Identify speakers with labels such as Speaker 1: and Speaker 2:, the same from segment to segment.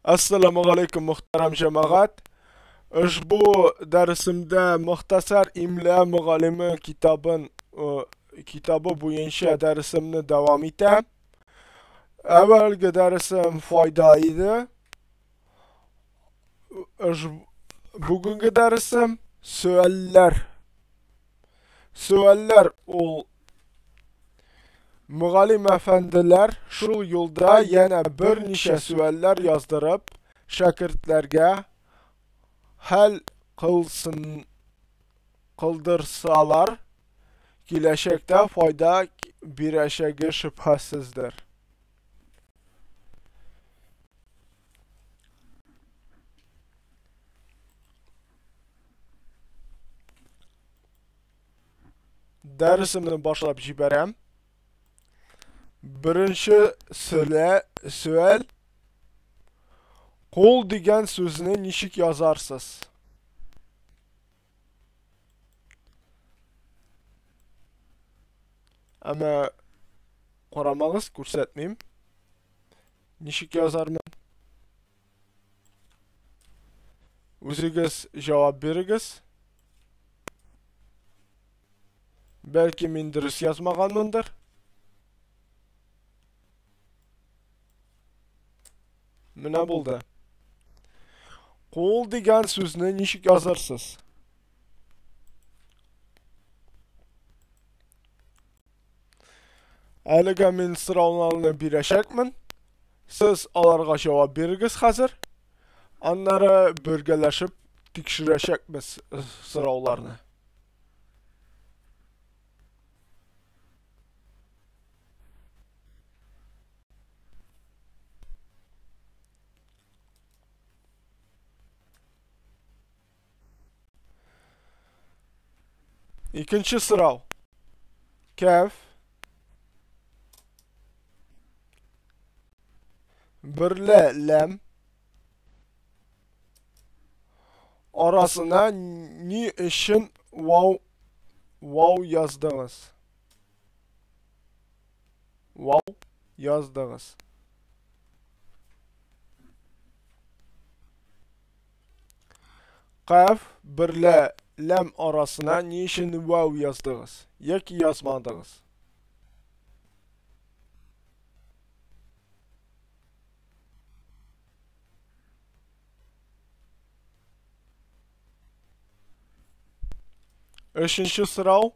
Speaker 1: Assalomu alaykum muhtaram jamoat. Ushbu darsimda Muxtasar Imla Muallimi kitobi bo'yicha darsimni davom etaman. Avvalgi darsim foyda edi. Bugungi darsim savollar. Savollar ul Muallim afandilar shu yo'lda yana bir necha savollar yozdirib, shogirdlarga hal qildirsalar, kelajakda foyda berajagi shubhasizdir. Darsimni boshlab yuboram. Birinchi savol: qo'l degan so'zni nechuk yozarsiz? Ammo qaramag'iz, ko'rsatmayman. Nechuk yozarman? O'zingiz javob beringiz. Balki men durust yozmaganmandir. Mana bo'ldi. Qo'l degan so'zni nechuk yozarsiz? Haliga men savollarni berashakman. Siz ularga javob beringiz hozir. Anlari birgalashib tekshirashakmiz savollarni. Ikkinchi savol. Kaf birla lam orasına ne için vav yazdınız? Vav yazdınız. Qaf birla lam arasına ne için vav yazdınız? Yoki yazmadınız? Üçüncü savol.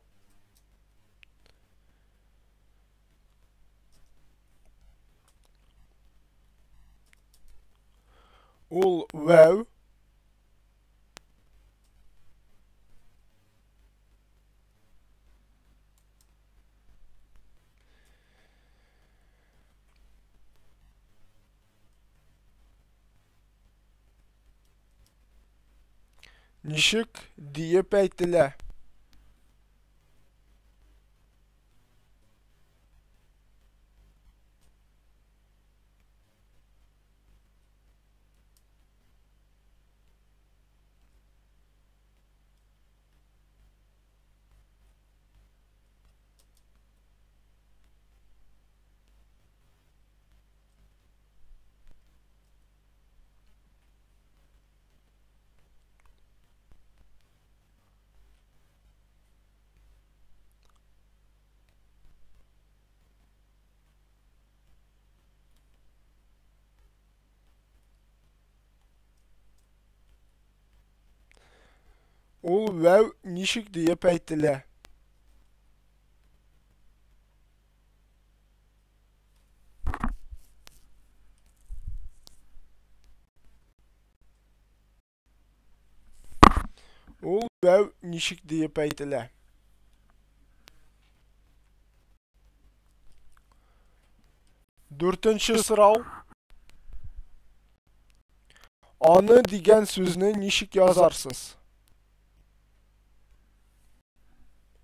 Speaker 1: Ul vav nechuk deyib aytila? Ul vav nechuk deyib aytila? Ul vav nechuk deyib aytila? To'rtinchi savol. Oni degan so'zni nechuk yozarsiz?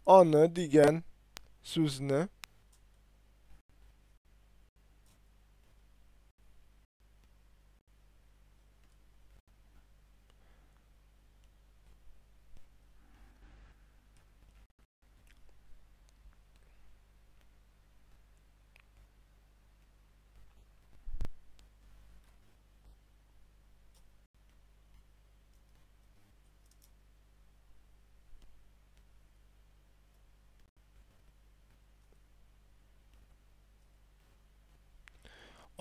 Speaker 1: Oni degan so'zni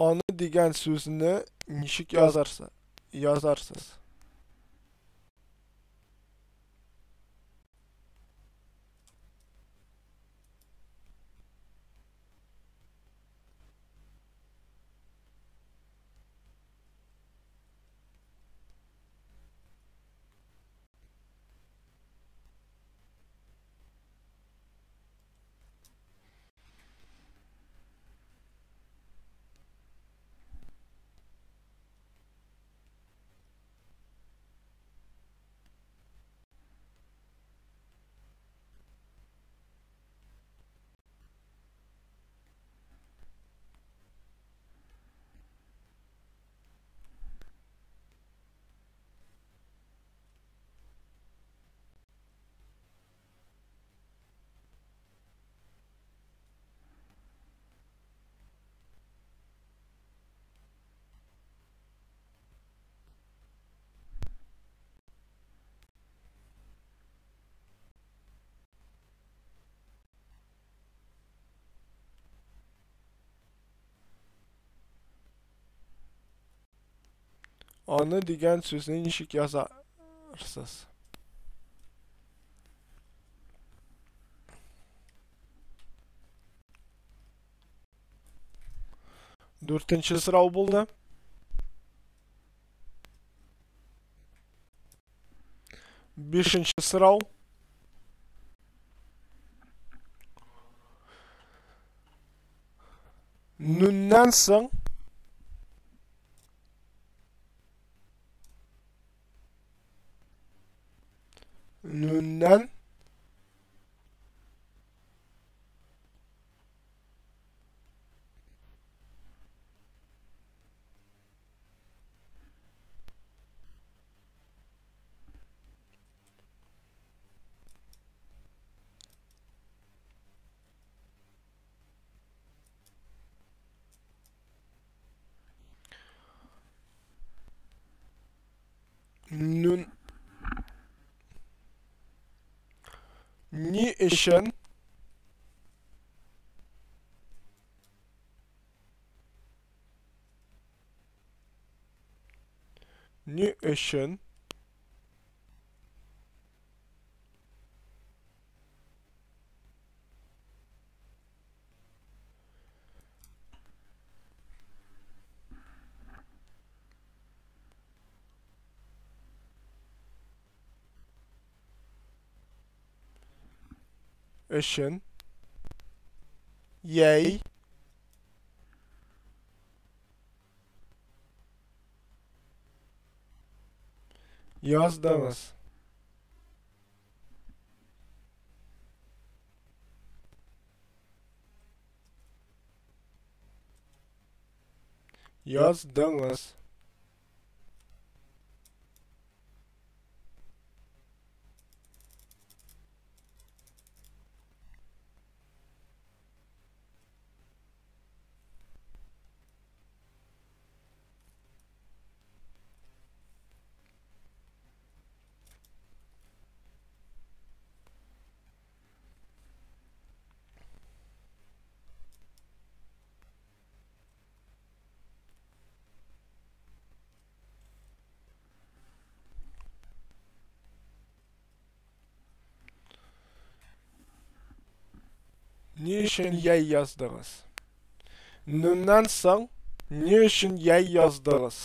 Speaker 1: Аны дигән сүзне ничек язарсыз? Аны дигән сүзне ничек язарсыз? Дүртенче сорау булды. Бишенче сорау. Нүннән соң нүннән нүн ни өчен ни өчен өчен йәй яздыгыз? Яздыңыз. Ни өчен йәй яздыгыз? Нүннән соң ни өчен йәй яздыгыз?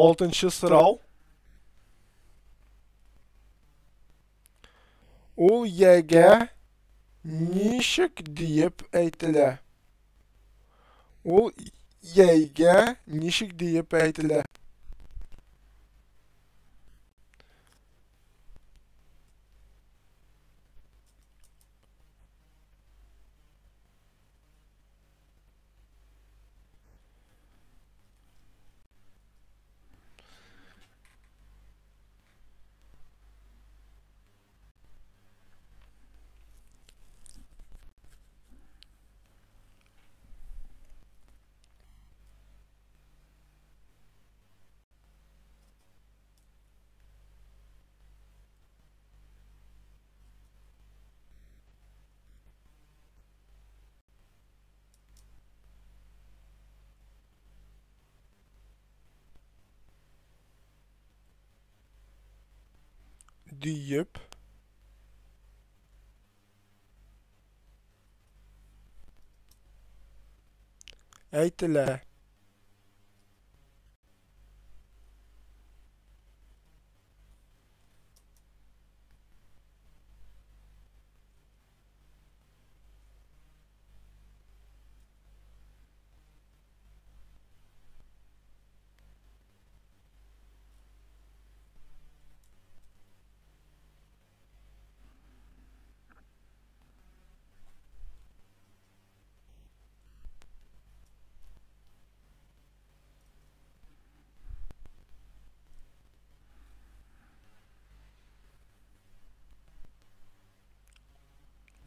Speaker 1: Алтынчы сорау. Ул йәгә ничек диеп әйтелә? Ул йәйгә ничек диеп әйтелә? Диеп әйтелә.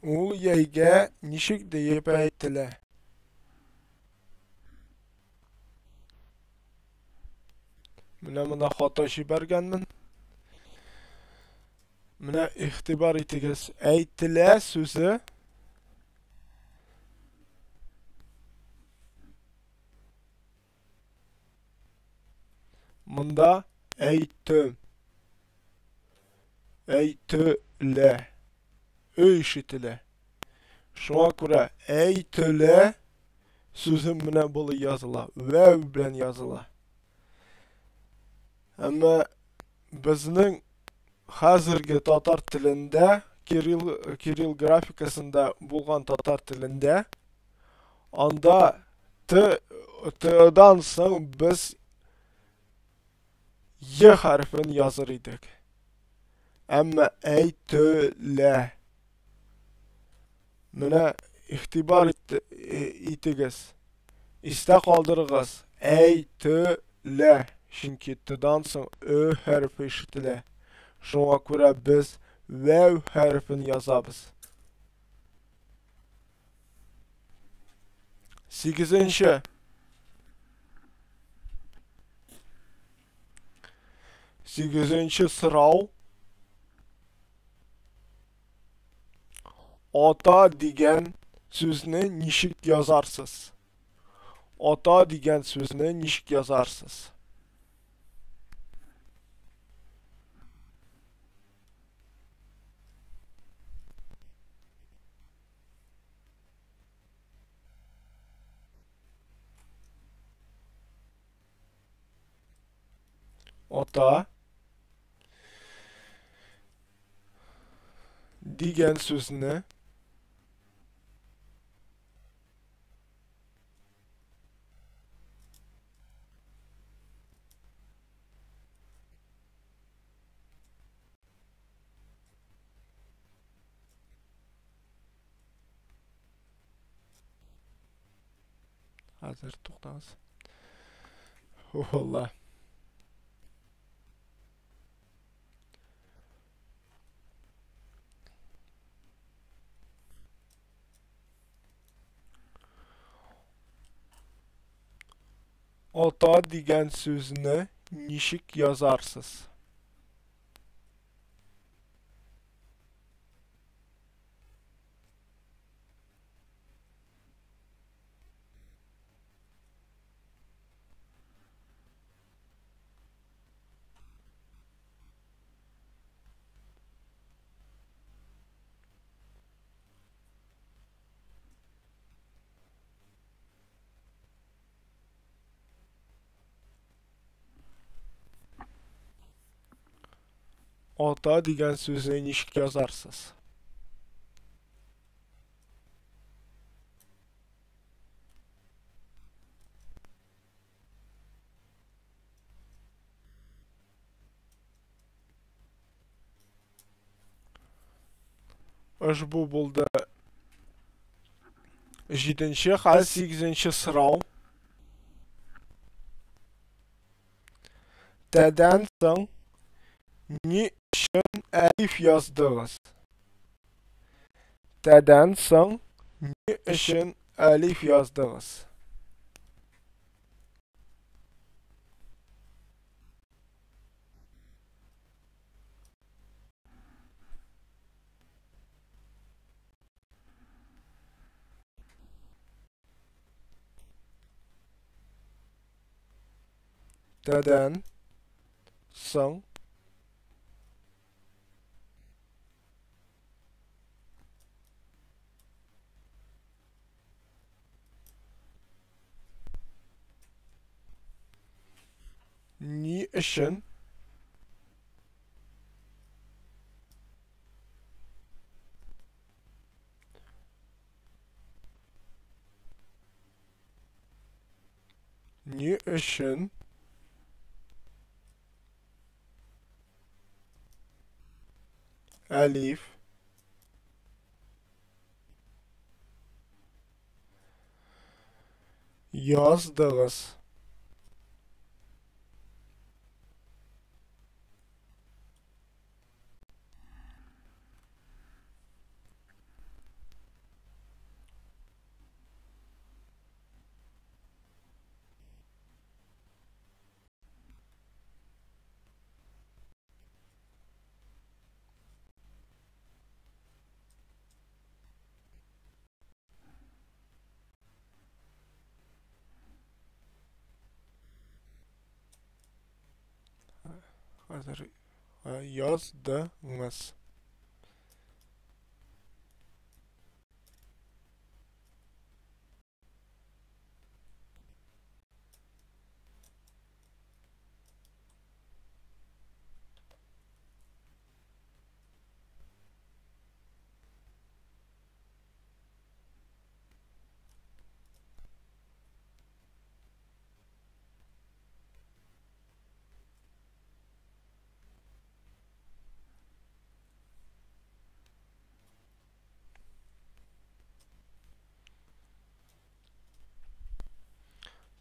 Speaker 1: Ул йәйгә ничек диеп әйтелә? Менә монда хата җибәргәнмен. Менә игътибар итегез, әйтелә сүзе монда әйтте. Әйтелә. Ö ишетелә. Шуңа күрә әйтелә сүзе менә болай языла. Вәв белән языла. Әмма безнең хәзерге татар телендә, кирилл графикасында булган татар телендә, анда Т, Т-дан соң без Е хәрефен языр идек. Әмма әйтелә. Менә игътибар итегез. Истә калдырыгыз. Әйтелә. Чөнки Т-дан соң Ö хәрефе ишетелә. Шуңа күрә без вәү хәрефен язабыз. Сигезенче. Сигезенче сорау. Ата дигән сүзне ничек язарсыз? Ата дигән сүзне ничек язарсыз? Ата дигән сүзне Хәзер туктагыз. Валла. Ата дигән сүзне ничек язарсыз? Ата дигән сүзне ничек язарсыз? Ошбу булды 7-нче, хәзер 8-нче сорау. Тәдән соң ни өчен әлиф яздыгыз? Тәдән соң ни өчен әлиф яздыгыз? Тәдән соң өчен Ни өчен әлиф яздыгыз? Хәзер яздыңыз.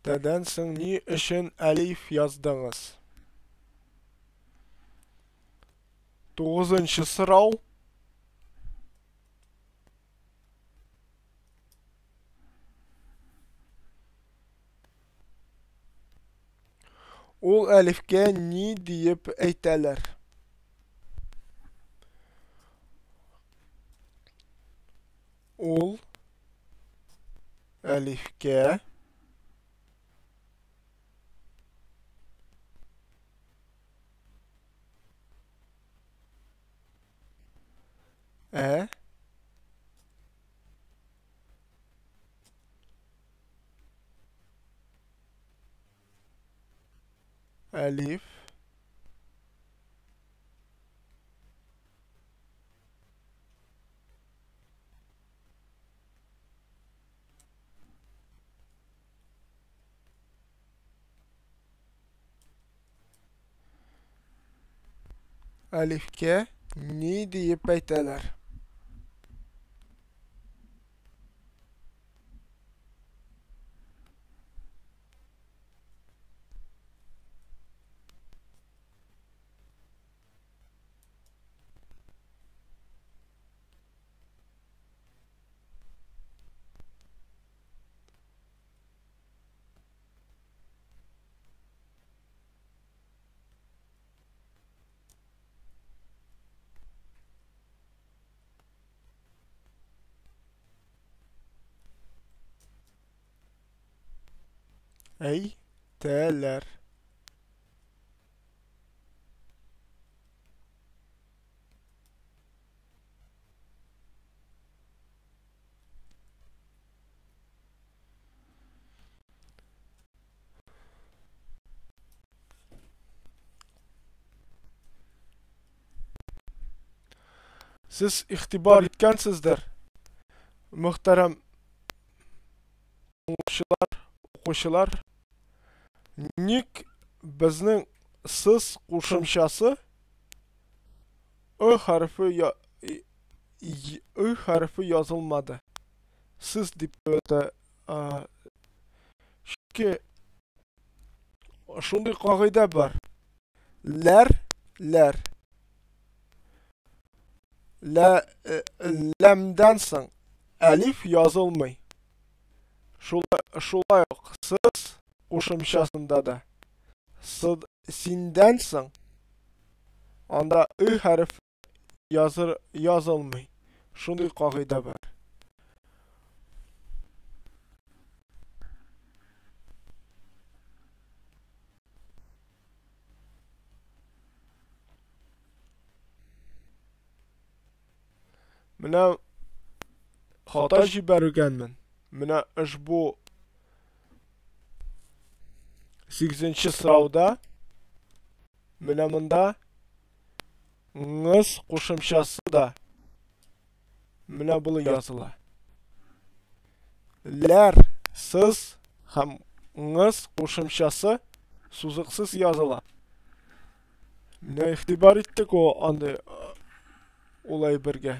Speaker 1: Тәдән соң ни өчен әлиф яздыңыз? Тугызынчы сорау. Ул әлифкә ни диеп әйтәләр? Ул әлифкә ә әлиф әлифкә ни диеп әйтәләр? Әйтәләр. Сез игътибар иткәнсездер, мөхтәрәм укучылар, укучылар, ник безнең сыз кушымчасы ы хәрефе я, ы хәрефе язылмады. Сыз дип әйтә, чөнки шундый кагыйдә бар. Ләр, ләр. Лә, ләмдән соң әлиф язылмый. Шулай, шулай ук сыз кушымчасында да. Сыд, синдән соң анда ы хәреф языр, язылмый. Шундый кагыйдә бар. Менә хата җибәргәнмен. Менә Менә монда ңыз кушымчасы да менә болай языла. Ләр, сыз һәм ңыз кушымчасы сузыксыз языла. Менә игътибар иттек о андый ул әйбергә.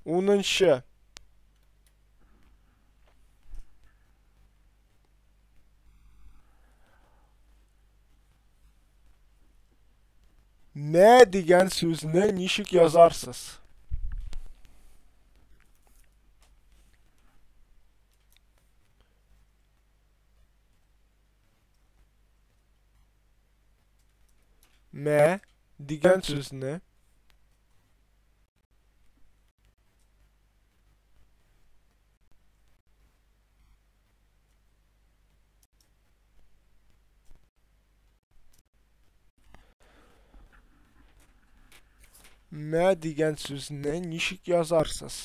Speaker 1: Унынчы. Мә дигән сүзне ничек язарсыз? Мә дигән сүзне Мә дигән сүзне ничек язарсыз?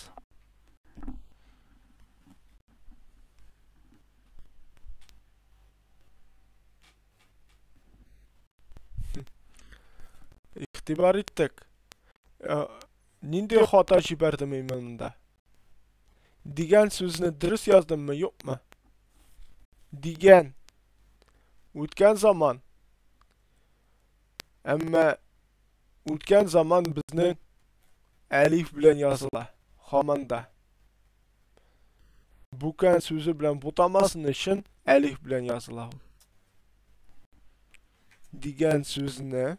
Speaker 1: Игътибар иттек. Э, нинди хата җибәрдем мин монда? Дигән сүзне дөрес яздыммы, юкмы? Дигән. Үткән заман. Әмма үткән заман безнең әлиф белән языла. Һаман да. Бүкән сүзе белән бутамасын өчен әлиф белән языла ул. Дигән сүзне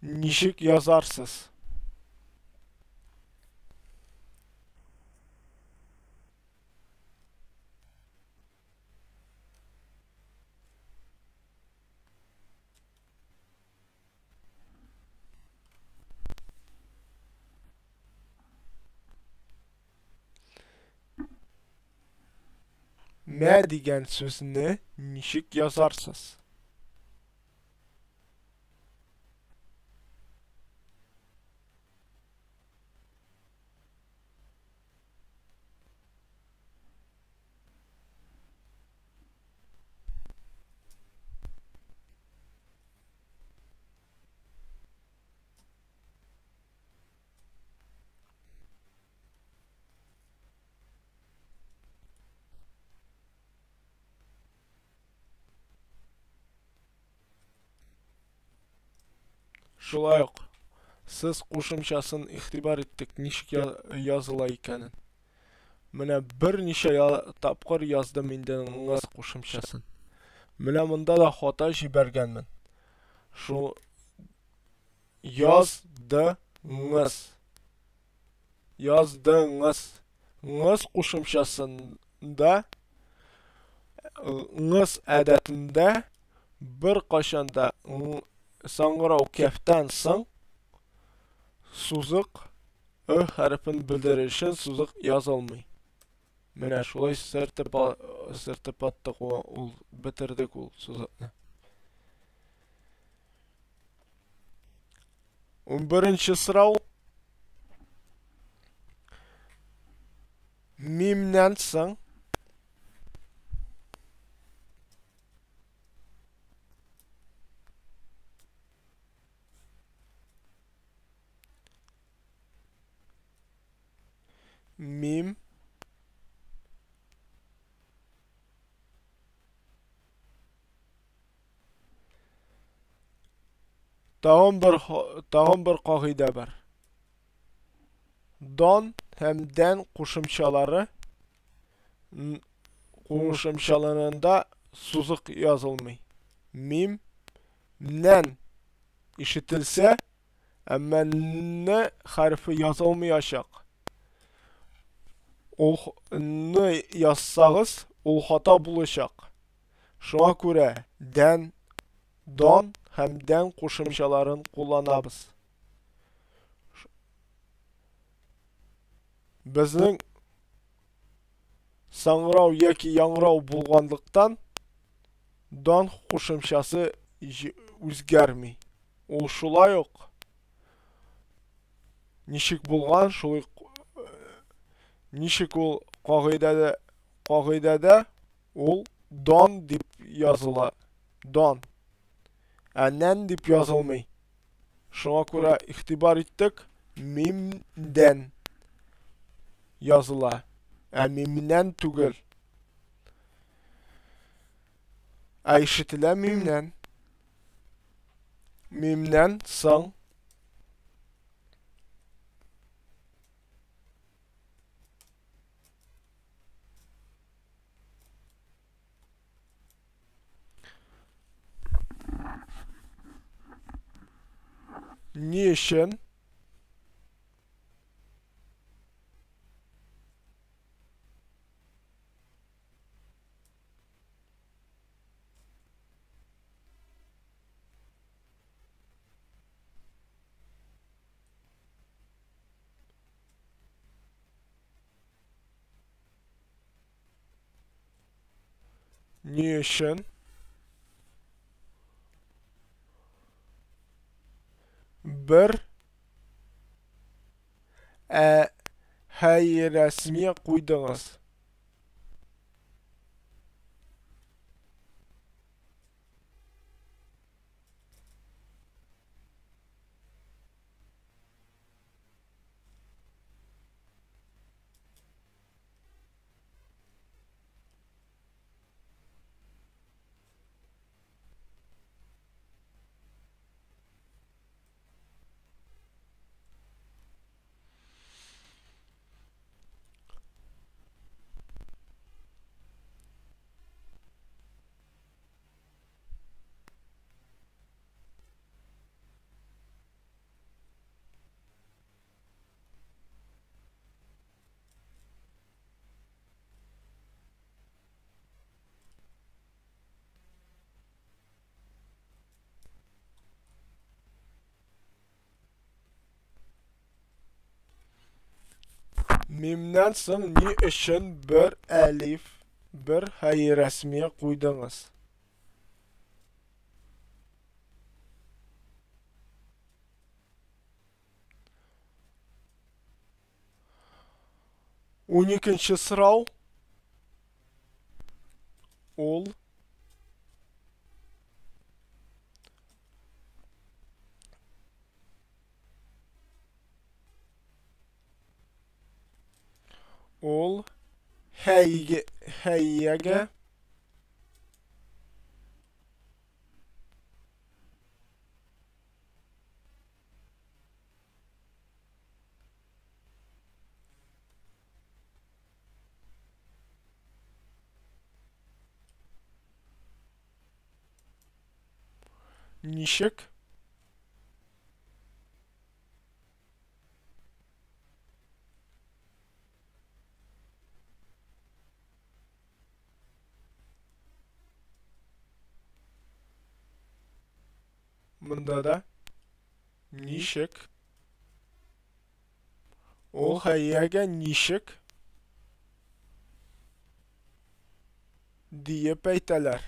Speaker 1: ничек язарсыз? Мә дигән сүзне ничек язарсыз? Шулай ук сез кушымчасын игътибар иттек, ничек языла икәнен. Менә берничә тапкыр яздым инде ңыз кушымчасын. Менә монда да хата җибәргәнмен. Шул яздыңыз. Яздыңыз. Ңыз кушымчасында ңыз әдәтендә бер кайчан да саңгырау кәфтән соң сузык ө хәрефен белдерер өчен сузык язылмый. Менә шулай сөртеп сөртеп аттык ул, бетердек ул сузыкны. 11 сорау. Мимнән соң мим Тагын бер тагын бер кагыйдә бар. Дан һәм дән кушымчалары кушымчаларында сузык язылмый. Мим нән ишетелсә, әмма н хәрефе язылмаячак. Ул н язсагыз, ул хата булачак. Шуңа күрә дән, дан һәм дән кушымчаларын кулланабыз. Безнең Саңгырау яки яңгырау булганлыктан, дан кушымчасы үзгәрми. Ул шулай ук ничек булган, шулай ничек ул кагыйдәдә ул дан дип языла. Дан. Ә нән дип язылмый. Шуңа күрә игътибар иттек, мимдән языла, ә мимнән түгел. Ә ишетелә мимнән. Мимнән соң ни өчен ни өчен бер ә һәй рәсми куйдыгыз? Мимнән соң ни өчен бер әлиф, бер һәй рәсми куйдыгыз? 12-нче сорау. Ул Ул һәйге һәйягә ничек монда да ничек ул һәйягә ничек диеп әйтәләр?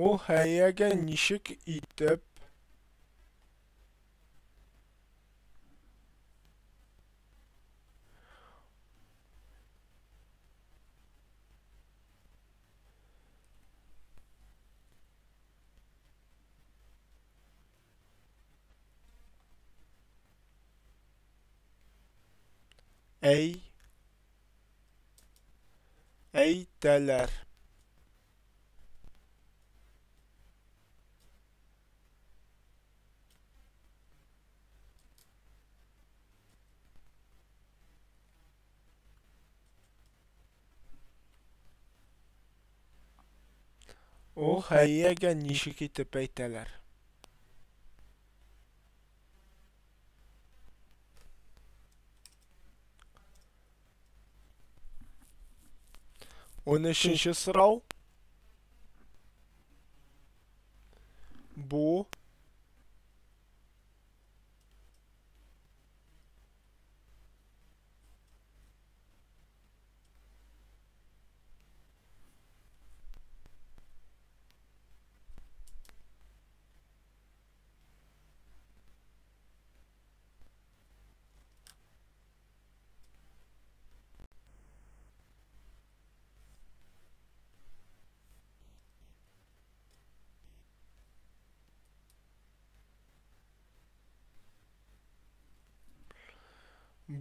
Speaker 1: Ул һәйягә ничек итеп Әй әйтәләр? Ул хәйягә ничек итеп әйтәләр? 13-нче сорау. Бу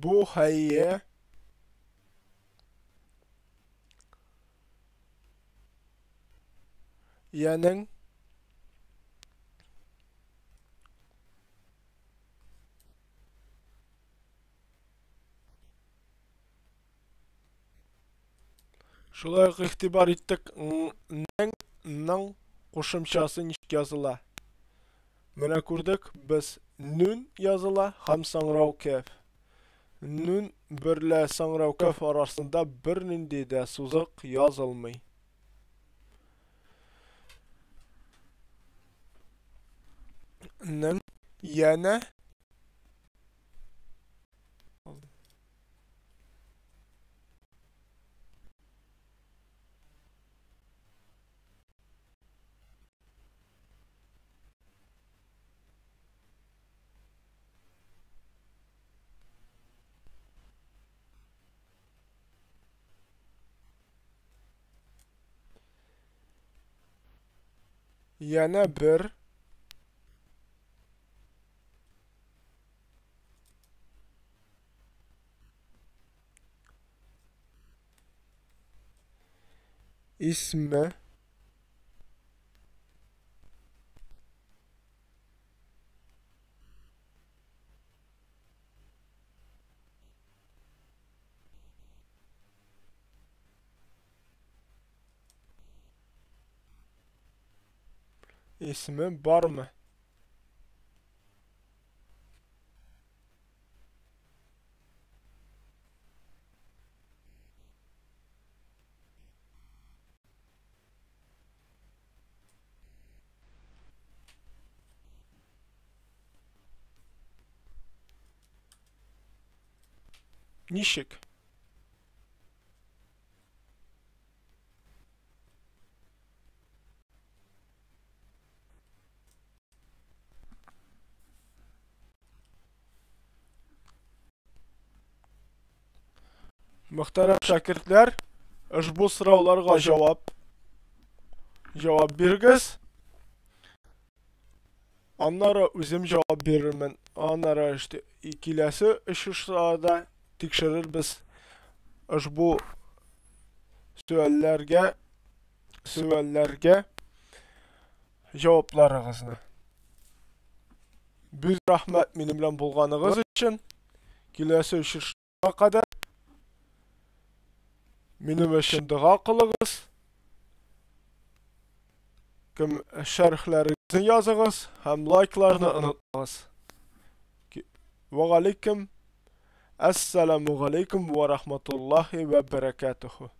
Speaker 1: Бу хәйя янең Шулай ук игътибар иттек, нең, ның кушымчасы ничек языла. Менә күрдек, без нүн языла һәм саңрау кәф. Нүн берлә саңрау кәф арасында бернинди дә сузык язылмый. Нең янә Янә бер исме Исеме бармы? Ничек? Мөхтәрәм шәкертләр, ошбу сорауларга җавап бирегез. Аннары үзем җавап бирермен. Аннары киләсе очрашуда тикшерербез ошбу сөальләргә җавапларыгызны. Бик рәхмәт минем белән булганыгыз өчен. Киләсе очрашуга кадәр минем өчен дога кылыгыз. Кем шәрхләрегезне языгыз һәм лайкларны онытмагыз. Ва галейкум. Әссәламу галейкум ва рахматуллахи ва баракатуху.